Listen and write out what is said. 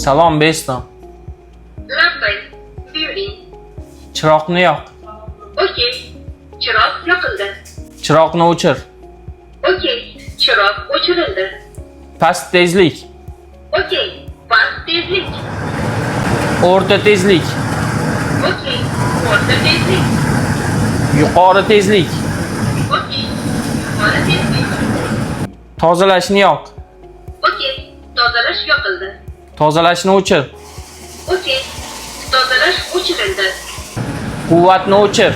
Salom, Beston. Labbay, buyuring. Chiroqni yoq. Okey, chiroq yoqildi. Chiroqni o'chir. Okey, chiroq o'chirildi. Past tezlik. Okey, past tezlik. O'rta tezlik. Okey, o'rta tezlik. Yuqori tezlik. Okey, yuqori tezlik. Tozalashni yoq. Okey, tozalash yoqildi. Tozalashni o'chir. Okey, tozalash o'chirildi. Quvvatni o'chir.